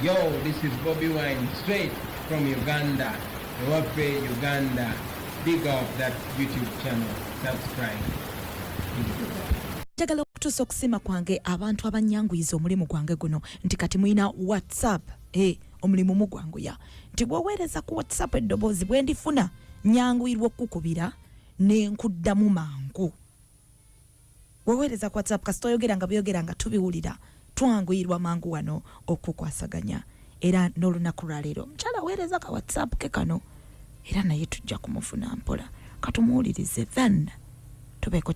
Yo, this is Bobi Wine straight from Uganda. Ewaffe Uganda. Big up that YouTube channel. Subscribe. Njagala okutuusa okusiima kwange abantu abanyanguyiza omulimu gwange guno nti kati mulina WhatsApp, omulimu mugwanguya nti bw'oweereza ku WhatsApp eddoboozi bwe ndifuna nyanguyirwa okukukubira ne nkuddamu mangu. Bw'oweereza ku WhatsApp kasita oyogera nga byogera nga tubiwulira, twanguyirwa mangu wano okukwasaganya. Era n'olunaku lwaleero omukyala aweereza ka WhatsApp ke kano, era naye tujja kumufuna mpola, katumuwulirize then tubeeko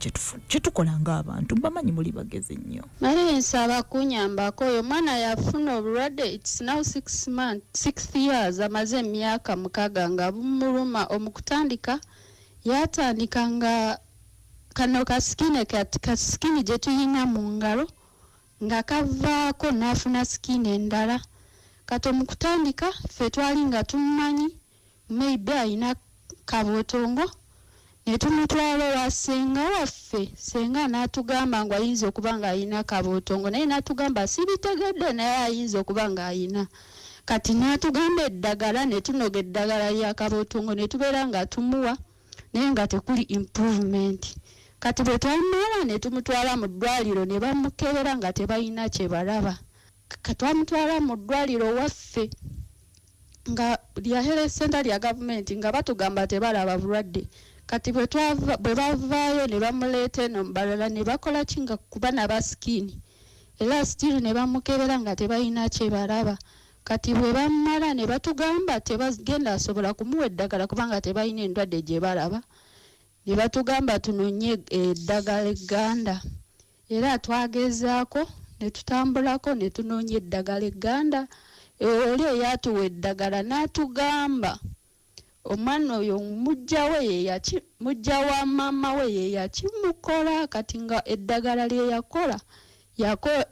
kyetukola ng'abantu. Mbamanyi muli bagezi nnyo. Naye nsaba kunyambako, oyo omwana yafuna obulwadde, it's now 6 months, 6 years, amaze emyaka 6 nga bumuluma. Omukutandika yatandika nga kano ka skin, ka skin gye tuyina mu ngalo nga kavaako n'afuna skin endala. Kati omukutandika ffe twali nga tumumanyi maybe ayina kabotongo, ne tumutwala ewa ssenga waffe. Ssenga n'atugamba ngu ayinza okuba ng'ayina kabotongo, naye n'atugamba sibitegedde, naye ayinza okuba ng'ayina. Kati n'atugamba eddagala, ne tunoga eddagala lya kabotongo ne tubeera nga tumuwa, naye nga tekuli improvement. Kati bwe twamala ne tumutwala mu ddwaliro ne bamukebera nga tebalina kye balaba. Twamutwala mu ddwaliro waffe nga lya health center lya gavumenti nga batugamba tebalaba bulwadde. Kati bwe bavaayo ne bamuleeta eno mu balala ne bakola ki nga kuba naba skin, era still ne bamukebera nga tebalina kye balaba. Kati bwe bamala ne batugamba tebagenda asobola kumuwa eddagala kubanga tebalina endwadde gye balaba. Ne batugamba tunonye eddagala egganda, era twagezaako ne tutambulako ne tunoonya eddagala egganda. Oli eyatuwa eddagala n'atugamba omwana oyo muggya we ye muggya wa maama we ye yakimukola. Kati nga eddagala lye yakola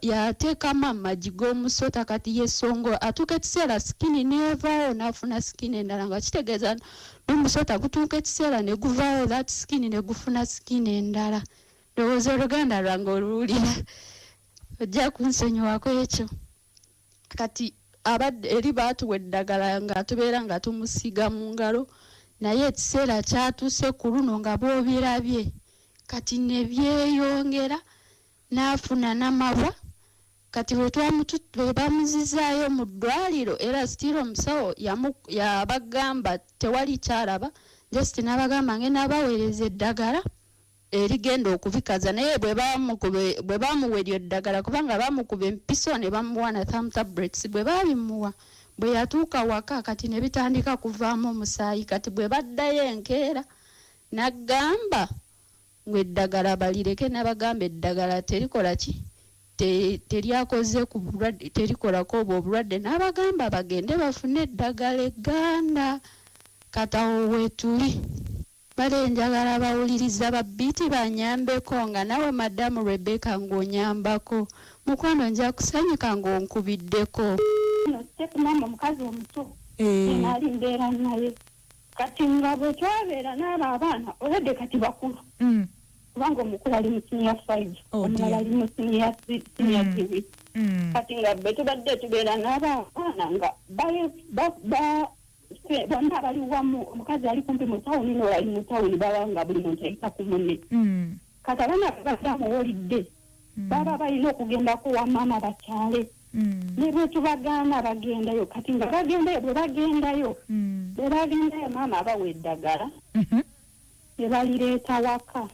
yateekamu amagi g'omusota. Kati yesongo atuuka ekiseera skin n'evaawo n'afuna skin endala, nga kitegeeza n'omusota gutuuka ekiseera ne guvaawo, that skin ne gufuna skin endala. Ndowooza oluganda lwange oluwulira, ojja kunsonyiwako ekyo. Kati abadde eri baatuwa eddagala nga tubeera nga tumusiiga mu ngalo, naye ekiseera kyatuuse ku luno nga bw'obirabye kati ne byeyongera n'afuna n'amabwa. Kati bwe bamuzizaayo mu ddwaliro, era still omusawo yabagamba tewali kyalaba, just n'abagamba ngenda baweereza eddagala erigenda okubikaza. Naye bwe bamuwa eryo eddagala, kubanga bamukuba empiso ne bamuwa na thumb tablets, bwe babimuwa bwe yatuuka waka kati ne bitandika kuvaamu omusaayi. Kati bwe baddayo enkeera n'agamba ngu eddagala balireke, n'abagamba eddagala terikola ki, teryakoze ku bulwadde, terikolako obwo obulwadde, n'abagamba bagende bafune eddagala egganda. Kati awo weetuli. Bale njagala abawuliriza ba Biiti banyambeko, nga nawe Madamu Rebecca ng'onyambako. Mukwano nja kusanyuka ng'onkubiddeko. Step mama omukazi omuto naali mbeera naye. Kati nga bwe twabeera n'abo abaana olwedde kati bakulu, kubanga omukulu ali mu senior 5, omulala ali mu senior 3. Kati nga bwe tubadde tubeera n'abo abaana nga bonna abali wamu, omukazi ali kumpi mu tawuni n'oyo ali mu tawuni, baba nga buli muntu ayita ku munne. Kati abaana babadde amuwulidde, baba balina okugendako wa maama bakyale. Ne bwe tubagaana bagendayo. Kati nga bagendayo, bwe bagendayo, maama abawa eddagala ne balireeta waka.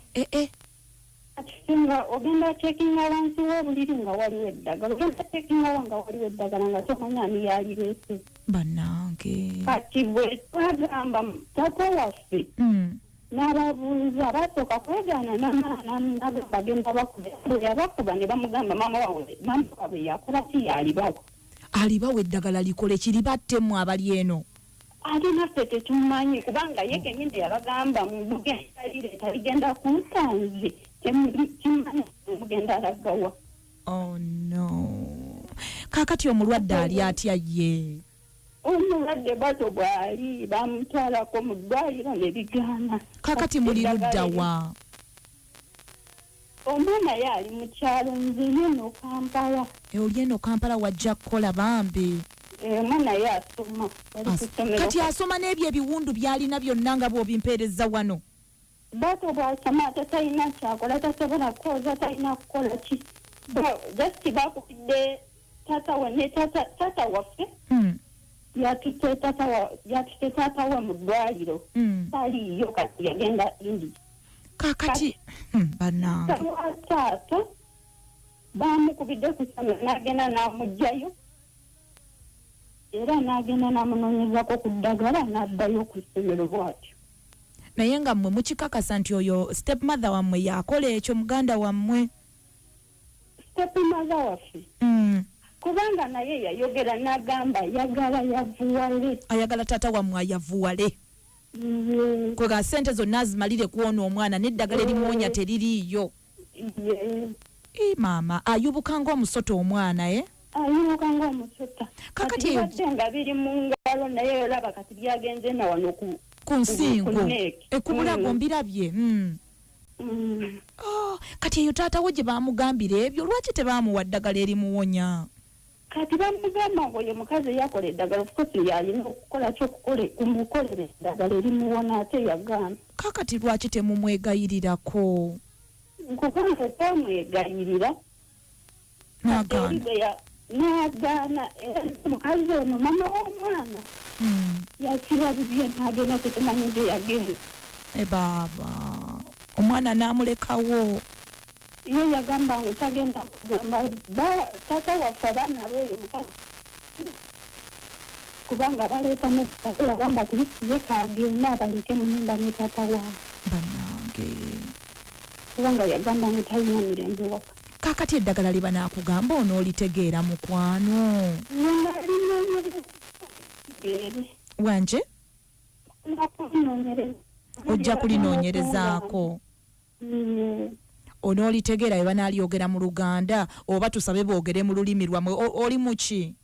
Kati nga ogenda checkinga wansi w'obuliri nga waliwo eddagala, ogenda checkinga nga waliwo eddagala nga tomanya ani yalireese. Bannange. Kati bwe twagamba taata waffe n'ababuuza, basooka kwegaana n'agamba bagenda bakuba. Bwe yabakuba ne bamugamba maama waabwe yakola ki, yalibawa. Alibawa eddagala likole kiribattemu abali eno. Ate naffe tetumanyi, kubanga ye kennyini yabagamba mugenda lireeta ligenda kunta nze, kimanyi mugenda alagawa. Oh no. Kaakati omulwadde ali atya ye? Omulwadde bwatyo bw'ali, bamutwalako mu ddwaliro ne bigaana. Kaakati muli ludda wa? Omwana ye ali mu kyalo, nze eno Kampala. Oli eno Kampala wajja kukola bambi. Omwana ye asoma. Kati asoma n'ebyo ebiwundu by'alina byonna nga bw'obimpeereza wano. Bato bw'asoma ate talina kyakola, tasobola kwoza, talina kukola ki. Just bakubidde taata we ne taata waffe. Yatutte taata we mu ddwaliro. Taliiyo kati yagenda India. Kakati bannange. Taata bamukubidde ku ssomero n'agenda n'amuggyayo. Era n'agenda n'amunoonyezaako ku ddagala n'addayo ku ssomero bw'atyo. Naye nga mmwe mukikakasa nti oyo step mother wammwe yakola ekyo muganda wammwe? Step mother waffe. Kubanga naye yayogera n'agamba ayagala yavuwale. Ayagala taata wammwe ayavuwale. Kwega ssente zonna azimalire kuwona omwana n'eddagala erimuwonya teririiyo. Maama ayubuka ng'omusota omwana Ayubuka ng'omusota. Kakati ebadde nga biri mu ngalo naye olaba kati byagenze na wano ku nsingo. Ekubulago mbirabye. Kati eyo taata we gye baamugambira ebyo lwaki tebaamuwa ddagala erimuwonya? Kati bamugamba ngo ye mukazi yakola eddagala, of course yalina okukola kumukolera eddagala erimuwona ate yagaana. Kakati lwaki temumwegayirirako? Kubanga twamwegayirira. N'agaana. Era omukazi ono mama w'omwana yakira bibye n'agenda tetumanyi gye yagenda. Baaba omwana n'amulekawo. Ye yagamba ngu tagenda kugamba taata waffe abaana b'oyo mukazi kubanga baleeta yagamba ye kagenda abaleke mu nnyumba ne taata waabwe. Bannange. Kubanga yagamba ngu talina mirembe waka. Kakati eddagala lye banaakugamba onoolitegeera mukwano? Wanje? Ojja kulinoonyerezaako. Onoolitegeera bwe banaalyogera mu Luganda oba tusabe boogere mu lulimi lwammwe. Oli muki?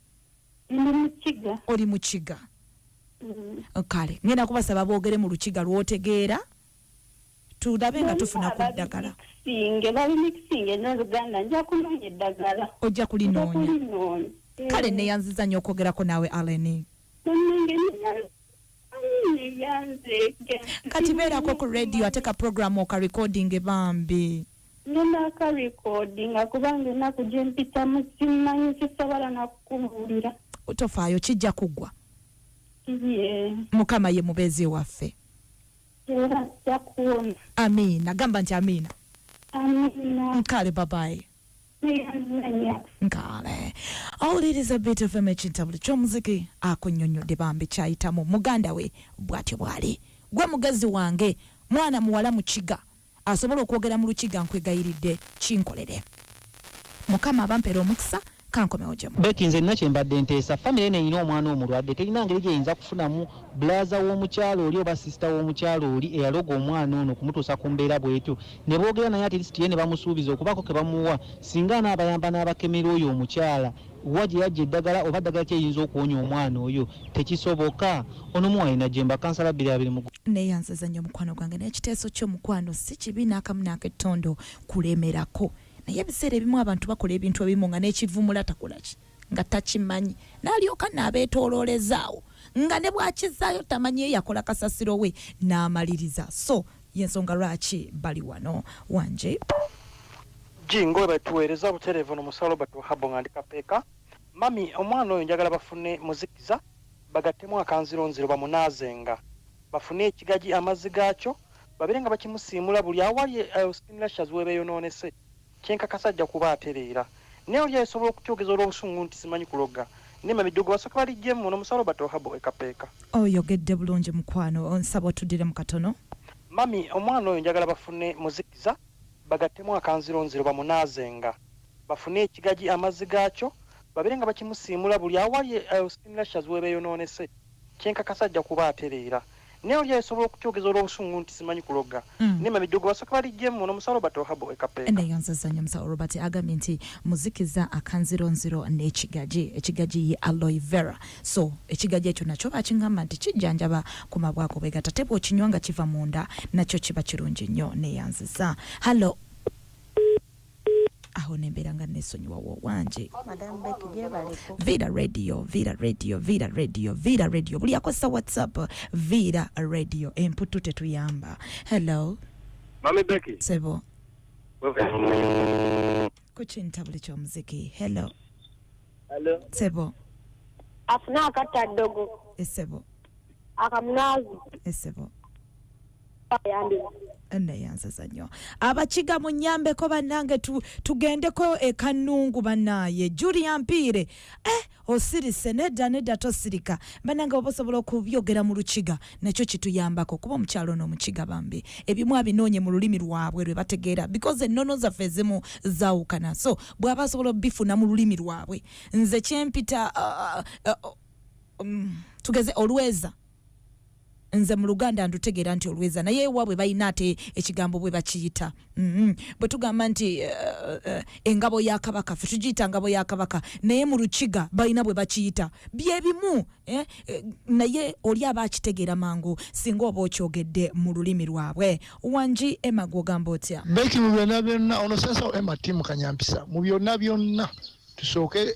Ndi Mukiga. Oli Mukiga. Kale ngenda kubasaba boogere mu Lukiga lw'otegeera tulabe nga tufuna ku ddagala. Bali n'Oluganda nja kunoonya eddagala. Ojja kulinoonya. Kale neeyanziza nnyo okwogerako naawe Allen. Kati beerako ku radio ate ka program okarecording bambi. Ngenda akarecordinga kubanga ennaku gye mpitamu simanyi sisobola nakukubuulira. Tofaayo kijja kuggwa. Mukama ye mubeezi waffe. Era ajja kuwona. Amiina. Gamba nti amiina. Amiina. Nkale babayi. Nkale. Awuliriza Beat FM ekintabuli ky'omuziki akunnyonnyodde bambi kyayitamu muganda we bw'atyo bw'ali. Gwe mugezi wange mwana muwala Mukiga asobola okwogera mu Lukiga nkwegayiridde kinkolere. Mukama abampeera omukisa kankomewo gye. Beti nze nina kye mbadde nteesa. Famire eno erina omwana omulwadde terina ngeri gyeyinza kufunamu bulaza w'omukyalo oli oba sisita w'omukyalo oli eyaloga omwana ono okumutuusa ku mbeera bw'etyo. Ne boogera naye at least ye ne bamusuubiza okubaako ke bamuwa singa anaabayamba n'abakemera oyo omukyala wa gye yajja eddagala oba ddagala ki eyinza okuwonya omwana oyo tekisoboka. Ono muwalina Jemba kansala 2020. Neeyanziza nnyo mukwano gwange naye ekiteeso ky'omukwano si kibi n'akamu n'akettondo kulemerako. Naye ebiseera ebimu abantu bakola ebintu ebimu nga n'ekivumula takola ki nga takimanyi n'alyoka n'abeetooloolezaawo nga ne bw'akizaayo tamanyi ye yakola kasasiro we n'amaliriza. So y'ensonga lwaki bali wano wanje. Jingo batuweereza butereevu n'omusawo Robert Wahabo nga ndi Kapeeka. Mami omwana oyo njagala bafune muzikiza bagattemu akanzironziro bamunaazenga bafune ekigaji amazzi gaakyo babeere nga bakimusiimula buli awali skin rashes weebeeyonoonese. Kyenkakasa ajja kuba atereera. Naye oli asobola okukyogeza olw'obusungu nti simanyi kuloga. Naye mamidugo basooka baliggyemu n'omusawo Robert Wahabo e Kapeeka. Oyogedde bulungi mukwano, nsaba otuddire mu katono. Mami omwana oyo njagala bafune muzikiza bagattemu akanzironziro bamunaazenga bafune ekigaji amazzi gaakyo babeere nga bakimusiimula buli awali skin rashes weebeeyonoonese. Kyenkakasa ajja kuba atereera. Naye oli asobola okukyogeza olw'obusungu nti simanyi kuloga. Naye mamidugo basooka baliggyemu n'omusawo Robert Wahabo e Kapeeka. Neeyanziza nnyo musawo Robert agambye nti muzikiza akanzironziro n'ekigaji. Ekigaji ye aloe vera. So ekigaji ekyo nakyo bakingamba nti kijjanjaba ku mabwako bwe gatta te bw'okinywa nga kiva munda nakyo kiba kirungi nnyo. Neeyanziza. Hallo. Aho nembeera nga nesonyiwawo wanje. Vira Radio, Vira Radio, Vira Radio, Vira Radio. Buli akozesa WhatsApp, Vira Radio. Emputu tetuyamba. Hello. Mami Becky. Sebo. Kuchintabuli ky'omuziki. Hello. Hello. Sebo. Afuna akata dogo. Esebo. Akamunazi. Esebo. Neyanzaza nnyo. Abakiga munyambeko bannange, tugendeko ekanungu bannaye. Julia Mpire, osirise nedda nedda tosirika. Bannange oba osobola okubyogera mu Lukiga nakyo kituyambako, kuba omukyalo n'omukiga bambi ebimu abinoonye mu lulimi lwabwe lwe bategeera, because ennono zaffe ezimu zaawukana, so bw'aba asobola obifuna mu lulimi lwabwe. Nze kyempita tugeze olweza, nze mu Luganda ndutegeera nti olweza, naye ewaabwe balina ate ekigambo bwe bakiyita. Bwe tugamba nti engabo ya Kabaka, ffe tugiyita ngabo ya Kabaka, naye mu Lukiga balina bwe bakiyita. Bye bimu, naye oli aba akitegeera mangu singa oba okyogedde mu lulimi lwabwe. Wangi Emma, gw'ogamba otya? Becky, mu byonna byonna ono sensa Emma Timu Kanyampisa, mu byonna byonna tusooke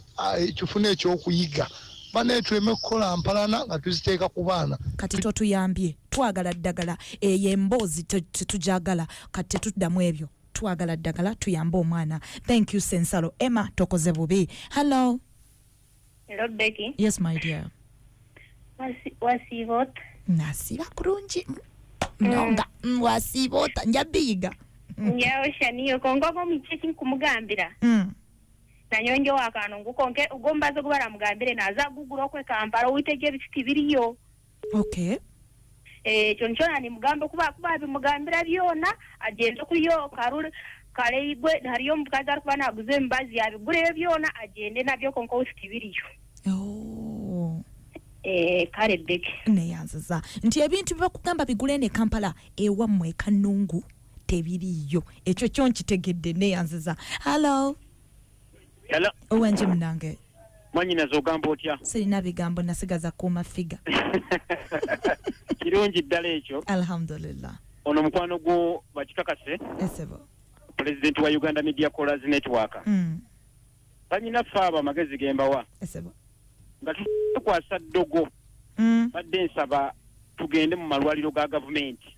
tufune ekyokuyiga. Bane tuleme kukola mpalana nga tuziteeka ku baana. Kati totuyambye, twagala ddagala. Eyo emboozi tetujagala, kati tetuddamu ebyo. Twagala ddagala tuyambe omwana. Thank you Sensalo Emma, tokoze bubi. Hello. Hello Becky. Yes my dear. Wasiiba ota? Nasiiba kulungi. Nonga wasiiba ota, nja biyiga. Nyawo shaniyo konka omuki ekinkumugambira. Nanyonjo wakano ngukonke ugombaze kubara mugambire naza gugura okwe Kampala witege ebiti biriyo. Okay. Kyonkyona ni mugambe kuba bimugambira byona agende kuyo karule kale igwe hariyo omukazi arikuba naguze embazi yabigureyo byona agende nabyo konka wifiti biriyo. Oh. Kale Becky. Neyanziza nti ebintu bibakugamba bigule ne Kampala ewammwe Kanungu tebiriyo. Ekyo kyo nkitegedde, neyanziza. Hello. Hello. Owanje mnange. Mwanyinaze ogamba otya? Sirina bigambo, nasigaza kuuma figa. Kirungi ddala ekyo. Alhamdulillah. Ono mukwano gwo bakikakase. Esebo. President wa Uganda Media Callers Network. Banyinaffe abo amagezi ge mbawa. Esebo. Nga tukwasa ddogo. Badde nsaba tugende mu malwaliro ga gavumenti.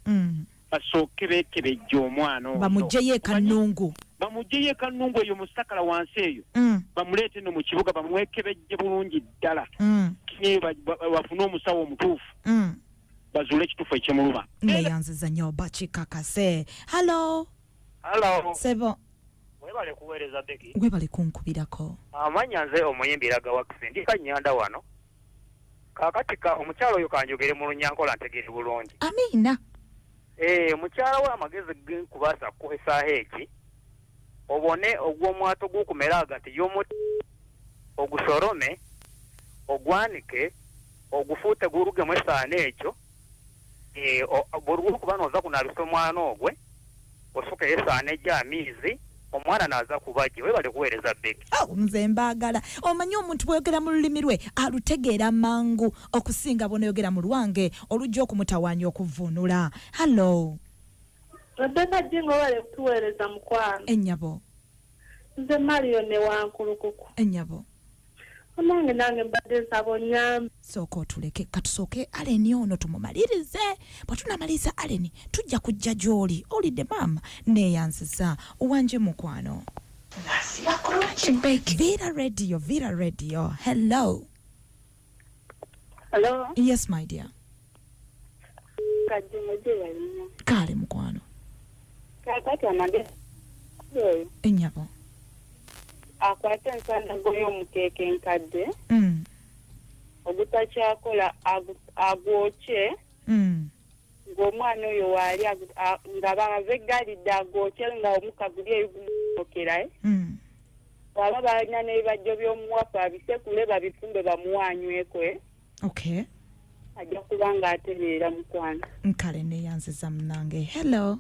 Basooke beekebejje omwana ono. Bamuggyeyo e Kanungu. Bamuggyeyo e Kanungu eyo mu Sakala wansi eyo. Bamuleete nno mu kibuga bamwekebejje bulungi ddala. Bafune omusawo omutuufu. Bazuule ekituufu ekyemuluma. Neyanziza nnyo bakikakase. Hello. Hello. Sebo. Webale kuweereza Becky. Webale kunkubirako. Amannya nze omuyimbi Raga Wax, ndi Kanyanda wano. Kaakati ka omukyalo oyo kanjogere mu Lunyankola ntegeere bulungi. Amiina. Mukyala we amagezi nkubaasa ku essaaha egi obone ogw'omwato gukumera agati y'omuti ogusorome ogwanike ogufuute gurugemu esaano ekyo, buli lwokuba n'oza kunaabisa omwana ogwe osukeyo esaano egy'amaizi omwana n'aza kubajje. Webale kuweereza Becky. Nze mbaagala. Omanyi omuntu bw'oyogera mu lulimi lwe alutegeera mangu okusinga bw'onoyogera mu lwange olujja okumutawaanya okuvvuunula. Hello. Rebecca Jingo webale kutuweereza mukwano. Ennyabo. Nze Mario ne Wankulukuku. Ennyabo. Nange nange mbadde nsaba onnyambe. Sooka otuleke, katusooke Aleni ono tumumalirize. Bwe tunamaliriza Aleni tujja kujja gy'oli. Olidde maama, neeyanziza. Wanje mukwano. Vira Radio, Vira Radio. Hello. Hello. Yes my dear. Kajingo gye nnyo. Kale mukwano. Kaakati amagezi Ennyabo. Akwate ensandago y'omukeeka enkadde. Ogutakyakola agwokye. Ng'omwana oyo waali nga bavegalidde agwokye nga omukka guli eyo gumwokera. Bw'aba balina n'ebibajjo by'omuwafu abisekule babifumbe bamuwe anyweko. Okay. Ajja kuba ng'atereera mukwano. Nkale neeyanziza munnange. Hello.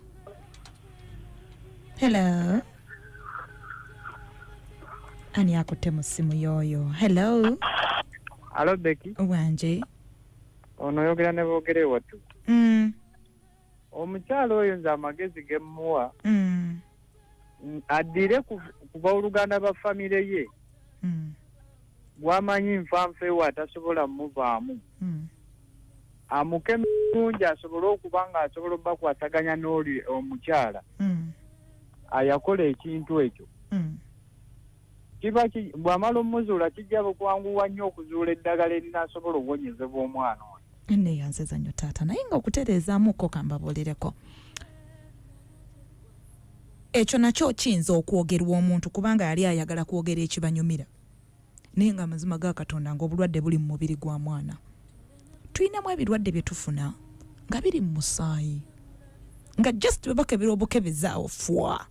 Hello. Ani akutte mu ssimu y'oyo? Hello. Hello Becky. Wanje. Ono oyogera ne boogere watu. Omukyalo oyo nze amagezi ge mmuwa. Addire ku booluganda ba famire ye. Gwamanyi nfanfeewo atasobola muvaamu. Amukeme bulungi asobole okuba nga asobola obbakwasaganya n'oli omukyala. Ayakola ekintu ekyo. Kiba bw'amala omuzuula kijja kwanguwa nnyo okuzuula eddagala erinaasobola okuwonyezebwa omwana oyo. Neeyanziza nnyo taata, naye nga okutereezaamuko kambabuulireko. Ekyo nakyo kiyinza okwogerwa omuntu kubanga yali ayagala kwogera ekibanyumira, naye nga amazima ga Katonda ng'obulwadde buli mu mubiri gwa mwana. Tulinamu ebirwadde bye tufuna nga biri mu musaayi, nga just bwe bakebera obukebezaawo fwa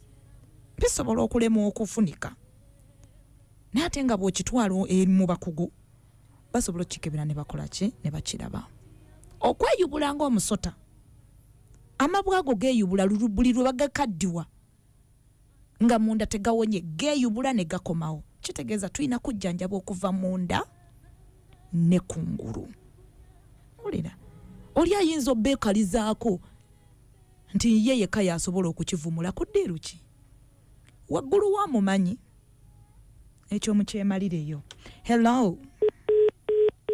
bisobola okulema okufunika, naye ate nga bw'okitwala mu bakugu basobola okukikebera ne bakola ki ne bakiraba. Okweyubula ng'omusota, amabwa ago geeyubula buli lwe bagakaddiwa nga munda tegawonye, geeyubula ne gakomawo. Kitegeeza tulina kujjanjaba okuva munda ne kungulu. Wulira, oli ayinza obbeekalizaako nti ye yekka y'asobola okukivumula ku ddiiru ki waggulu wa mumanyi ekyo mukyemalireyo. Hello,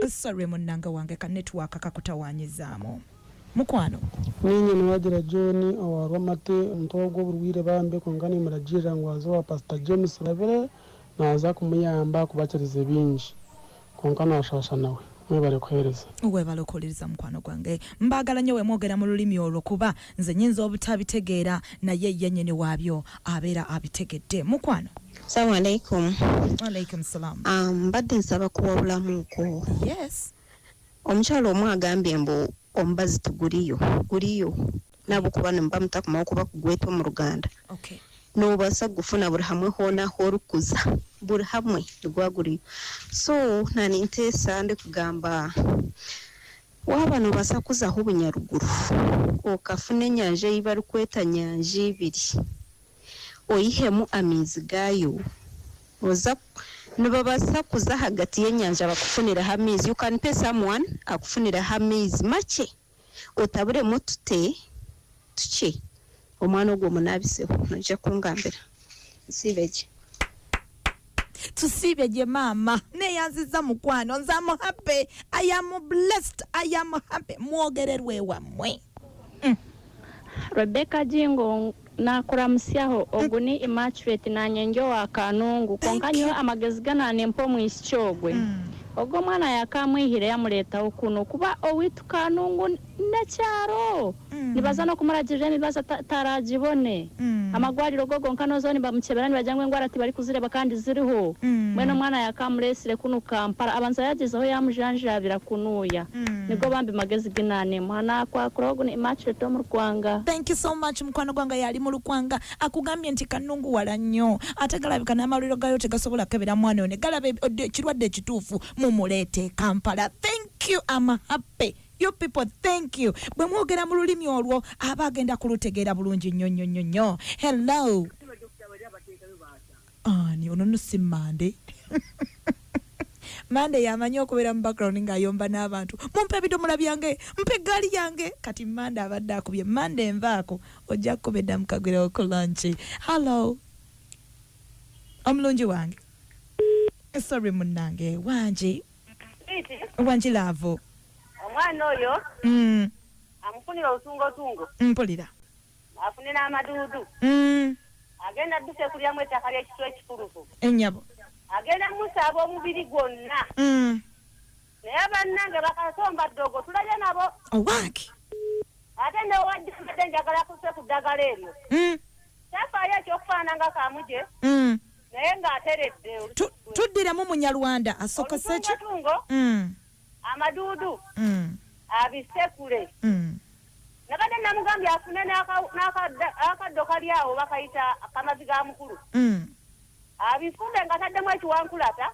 sorry munnanga wange, ka network kakutawaanyizaamu mukwano. Ninye niwagira John owa Rwamate omuntu ogw'oburwire bambe konka nimuragirira ngu aze wa Pastor James Rabire naza kumuyamba kubakiriza bingi konka nashasha nawe. Mwebale kuhereza. Webale okuwuliriza mukwano gwange. Mbaagala nnyo we mwogera mu lulimi olwo kuba nze nnyinza obutabitegeera naye ye nnyini waabyo abeera abitegedde. Mukwano. Assalamu alaikum. Alaikum salam. Mbadde nsaba kuwabulamuko. Yes. Omukyala omu agambye mbu omubazi tuguliyo guliyo nabo kuba nimuba mutakumaho kuba kugwetwa mu Ruganda. Okay. Nobaasa kugufuna buri hamwe hoona ah'orikuza buri hamwe nigwaguriyo. So naninteesa ndikugamba waaba nobaasa kuzaho obunyaruguru okafuna enyanja ei barikweta nyanja ibiri oyihemu amaizi gaayo oza nibabaasa kuza ahagati y'enyanja bakufuniraho amaizi. You can pay someone akufuniraho amaizi makye otaburemu otute tukye omwana ogwo omunabiseho noija kungambira nsiibegye. Tusiibye gye maama. Neeyanziza mukwano, nze am happy, I am blessed, I am happy. Mwogererwe wammwe. Rebecca Jingo nakuramusyaho ogu ni Immaculate nanye njo wa Kanungu konka nyo amagezi gana nempa omwishiki ogwe. Ogwo omwana yakamwihire yamureetaho kuno kuba owitu Kanungu nekyaro nibaza n'okumuragirira emibazi taragibone. Amagwariro go gonka nozo nibamukebera nibagira ngu engwara tibarikuzireba kandi ziriho. Mbwenu omwana yakamureesire kunu Kampala abanza yagezeho yamujanjabira kunuya. Nigo bambi magezi ginanemu anakwakura ogu ni Immaculate omu Rukwanga. Thank you so much mukwano gwange yali mu Lukwanga akugambye nti Kanungu wala nnyo ate galabika n'amalwaliro gayo tegasobola kukebera mwana oyo ne galaba ekirwadde ekituufu mumuleete Kampala. Thank you, I'm happy. You people, thank you. Bwe mwogera mu lulimi olwo aba agenda kulutegeera bulungi nnyo nnyo nnyo nnyo. Hello. Ani ono nno si Mande. Mande yamanyi okubeera mu background ng'ayomba n'abantu. Mumpe ebidomola byange, mpe eggaali yange. Kati Mande abadde akubye. Mande envaako ojja kukuba edda mukagwirewo ku lunch. Hello. Omulungi wange. Sorry munnange, wangi. Wangi love. Omwana oyo amufunira olutungotungo. Mpulira. Afune n'amaduudu. Agenda adduse kulyamu ettaka ly'ekitwa ekikulufu. Ennyabo. Agenda musaaba omubiri gwonna. Naye bannange bakasomba ddogo tulabye nabo. Owange. Ate newadde mbadde njagala kuse ku ddagala eryo. Kyafaayo ekyokufaanana nga kamuje. Naye ng'ateredde. Tuddiramu Munyarwanda asokose ki? Olutungotungo. Amaduudu. Abisekule. Nabadde namugambye afune n'akaddo kali awo bakayita akamazi ga mukulu. Abifumbe ng'ataddemu ekiwankulata.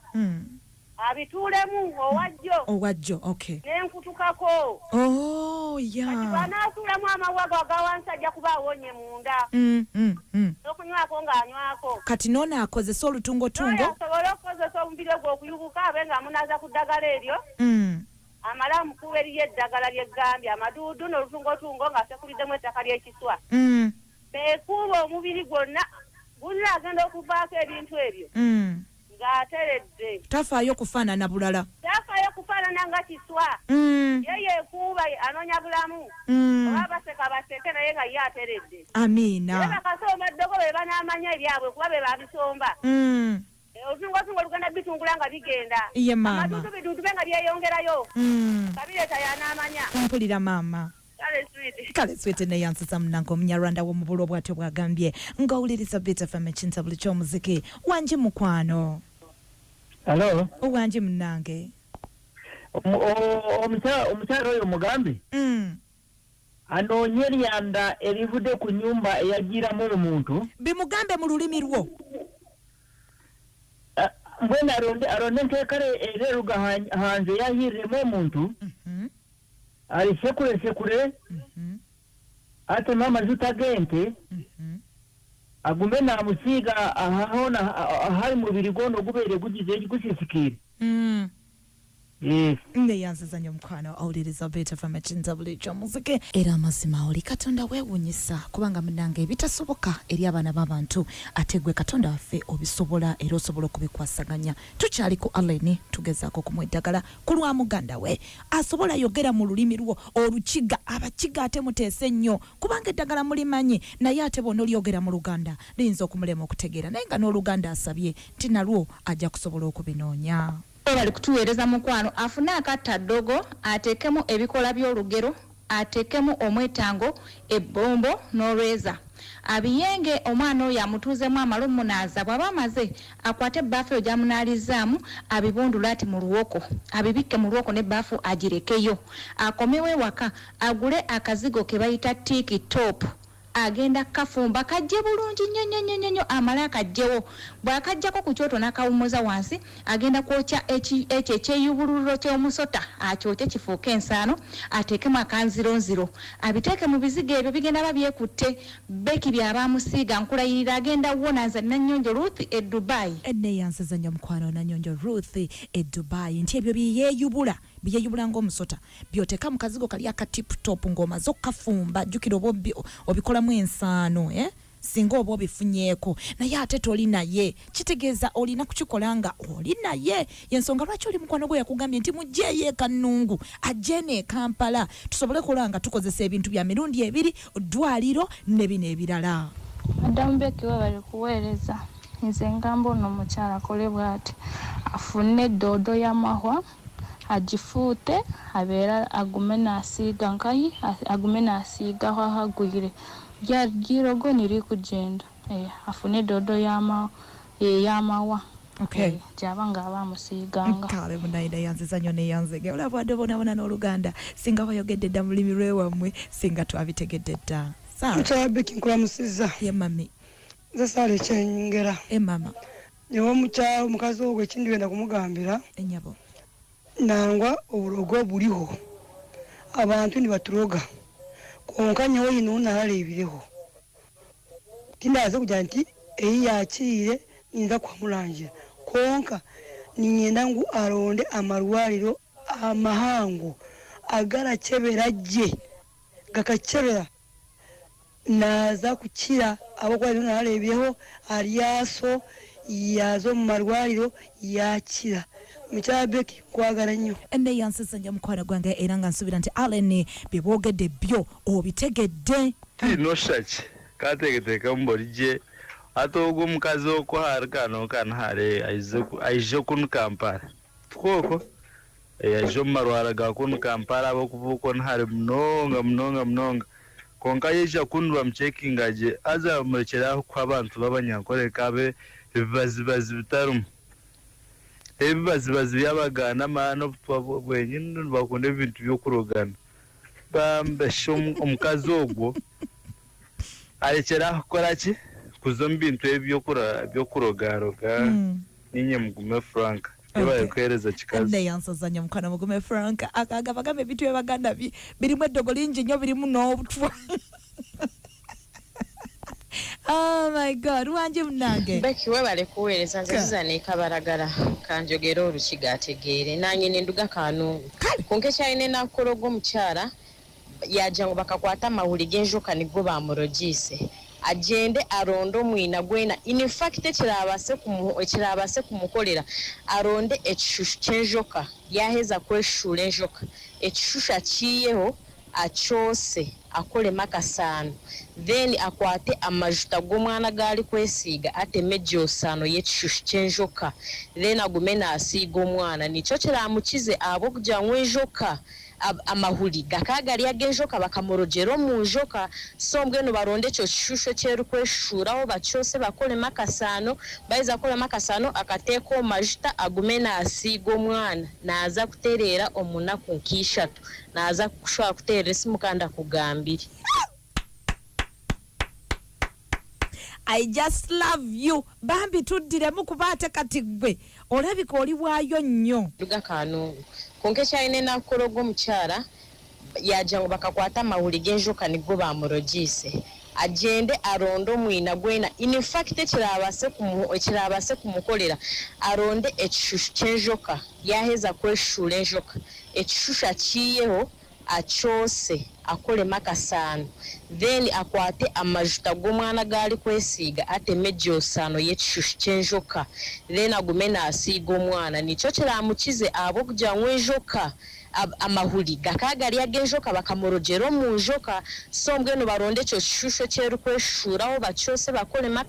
Abituulemu owajjo. Owajjo, okay. Nenkutukako. Oh, yeah. Kati bw'anaasuulamu amawago aga wansi ajja kuba awonye munda. N'okunywako ng'anywako. Kati n'ono akozesa olutungotungo. N'oyo asobole okukozesa omubiri gwe okuyubuka abe ng'amunaaza ku ddagala eryo. Amale amukuwa eriyo eddagala ly'eggambye amaduudu n'olutungotungo ng'asekuliddemu ettaka ly'ekiswa. Beekuuba omubiri gwonna Gunira agenda okuvaako ebintu ebyo. Ng'ateredde. Tafaayo kufaanana bulala. Tafaayo kufaanana nga kiswa. Ye yeekuuba anoonya bulamu. Oba baseka baseke naye nga ye ateredde. Amiina. Era bakasomba ddogo be banaamanya ebyabwe kuba be babisomba. Olutungotungo olugenda bitungula nga bigenda. Ye maama. Amatundu bidundube nga byeyongerayo. Kabireeta y'anaamanya. Mpulira maama. Kale switi neyansiza munange omunyarwanda w'omubulo bw'atyo bw'agambye ng'owuliriza Beat FM ekintabuli ky'omuziki. Wangi mukwano. Hello. Wangi munnange. Omukyala oyo mugambe anoonye eryanda erivudde ku nnyumba eyagiramu omuntu. Bimugambe mu lulimi lwo. Mbwenu aronde nkeekare ereruga hanze yahiriremu omuntu. Alisekure sekure atema amajuta g'ente agume namusiiga ahahona ahari mubiri gwono gubeire gugize gusisikire. Yes. Neyanziza nnyo mukwano awuliriza Beat FM ekintabuli ky'omuziki. Era amazima oli Katonda weewuunyisa kubanga munnange ebitasoboka eri abaana b'abantu ate gwe Katonda waffe obisobola era osobola okubikwasaganya. Tukyali ku Allen tugezaako okumuwa eddagala ku lwa muganda we asobola yogera mu lulimi lwo Olukiga. Abakiga ate muteese nnyo kubanga eddagala mulimanyi naye ate bw'onolyogera olyogera mu Luganda liyinza okumulema okutegeera naye nga n'Oluganda asabye nti nalwo ajja kusobola okubinoonya. Bali kutuweereza mukwano afune akatta ddogo ateekemu ebikola by'olugero ateekemu omwetango ebbombo n'olweza abiyenge omwana oyo amutuuzemu amale omunaaza bw'aba amaze akwate ebbaafu eyo gy'amunaalizaamu abibundule ati mu luwoko abibikke mu luwoko n'ebbaafu agirekeyo akomewo ewaka agule akazigo ke bayita tiiki top agenda kafumba kajje bulungi nnyo nnyo nnyo nnyo amale akajjewo bw'akajjako ku kyoto n'akawummuza wansi agenda kwokya ekyo ekyeyubululiro ky'omusota akyokye kifuuke ensaano ateekemu akanzironziro abiteeke mu bizigo ebyo bigenda babyekutte Beki by'aba amusiiga nkulayirira agenda wona nze Nanyonjo Ruth e Dubai. Neyanziza nnyo mukwano Nanyonjo Ruth e Dubai nti ebyo byeyeyubula byeyubula ng'omusota by'oteeka mu kazigo kali aka tip top ng'omaze okukafumba jjukira oba obikolamu ensaano singa oba obifunyeeko naye ate toli naye kitegeeza olina kukikola nga oli naye. Yensonga lwaki oli mukwano gwe yakugambye nti mugyeyo e Kannungu ajje ne Kampala tusobole kulaba nga tukozesa ebintu bya mirundi ebiri ddwaliro ne bino ebirala. Madamu Beki webale kuweereza. Nze ngamba ono omukyala akole bw'ati afune eddoodo y'amahwa agifuute abeera agume n'asiiga nkayi agume n'asiigaho ahagwire ryirogo nirikugenda afune eddoodo y'amawa. Okay. Gyaba nga aba amusiiganga. Kale munaye neyanziza nnyo neyanzege olaba wadde bonaabona n'Oluganda singa bayogedde dda mu lulimi lw'ewammwe singa twabitegedde dda. Mukyala Beki nkulamusizza. Ye mami. Nze Saala ekyenyongera. E mama. Nyowe omukyala omukazi ogwo ekindi wenda kumugambira. Ennyabo. Nangwa oburogo buriho abantu nibaturoga konka nyowe ino nararebireho tindaze kugira nti eyi yakire ninza kwamurangira konka ninyenda ngu aronde amarwariro amahango agarakebera gye gakakebera naza kukira abo kwari nararebireho aryaso yazo mu marwariro yakira. Mukyala Beki kwagala nnyo. Neyansiza nnyo mukwano gwange era nga nsuubira nti Allen bye boogedde byo obitegedde. Tinoshaki kateekateeka mbuligye ate ogwo omukazi okwo hari kano kano hare aije kunu Kampala tukwoko aije omu marwara ga kunu Kampala abakuva okwo hari munonga munonga munonga konka yaija kunu bamucekinga gye haza bamurekyera aho kuha abantu b'abanyankore kabe ebibazibazi bitarimu ebibazibazi by'abaganda amahano obutwa bwenyini nibakunda ebintu by'okurogana bambesha omukazi ogwo arekyera aho kukora ki kuza omu bintu ebi by'okurogaroga ninye Mugume Frank ebaye kuhereza kikazi. Neyansiza nnyo mukwano Mugume Frank akagamba gamba ebintu by'abaganda birimu eddogo lingi nnyo birimu n'obutwa. Oh my God, wanje munange. Beki webale kuweereza nze Suzanne Kabaragala kanjogere Olukiga ategeere nange nenduga Kanungu. Konka ekyalina enakukologa omukyala yaja ngu bakakwata amahuri g'enjoka nigo bamurogiise. Agende aronde omwina gwena. In fact ekirabase kumukolera aronde ekishushu ky'enjoka, yaheza kweshura enjoka, ekishushu akiyeho akyose akolemu akasaano, then akwate amajuta g'omwana gari kwesiiga ateme egyosaano y'ekishushu ky'enjoka, then agume nasiiga omwana. Nikyo kiramukize ahabw'okugira ngu enjoka amahuri gakagari ag'enjoka bakamurogera omu njoka. So mbwenu baronde ekyo kishushu ekyerikweshuraho bakyose bakolemu akasaano, baheza kukolemu akasaano akateeka omu majuta agume nasiiga omwana. Naza kutereera omu naku nk'ishatu, naza kushobora kuteerera esimu kandi akugambire. I just love you. Bambi tuddiremu kuba ate kati ggwe olabika oli bwayo nnyo. Luga Kanungu. Konka ekyalina nakukora ogwo omukyara yagira ngu bakakwata amahuri g'enjoka nigo bamurogiise. Agende aronde omwina gwena. In fact ekirabase kumukolera aronde ekishushu ky'enjoka, yaheza kweshura enjoka, ekishushu akiyeho akyose akolemu akasaano, then akwate amajuta g'omwana gari kwesiiga ateme egyosaano y'ekishushu ky'enjoka, then agume nasiiga omwana. Nikyo kiramukize ahabw'okugira ngu enjoka amahuri gakagari ag'enjoka bakamurogera omu njoka. So mbwenu baronde ekyo kishushu ekyerikweshuraho bakyose bakolemu.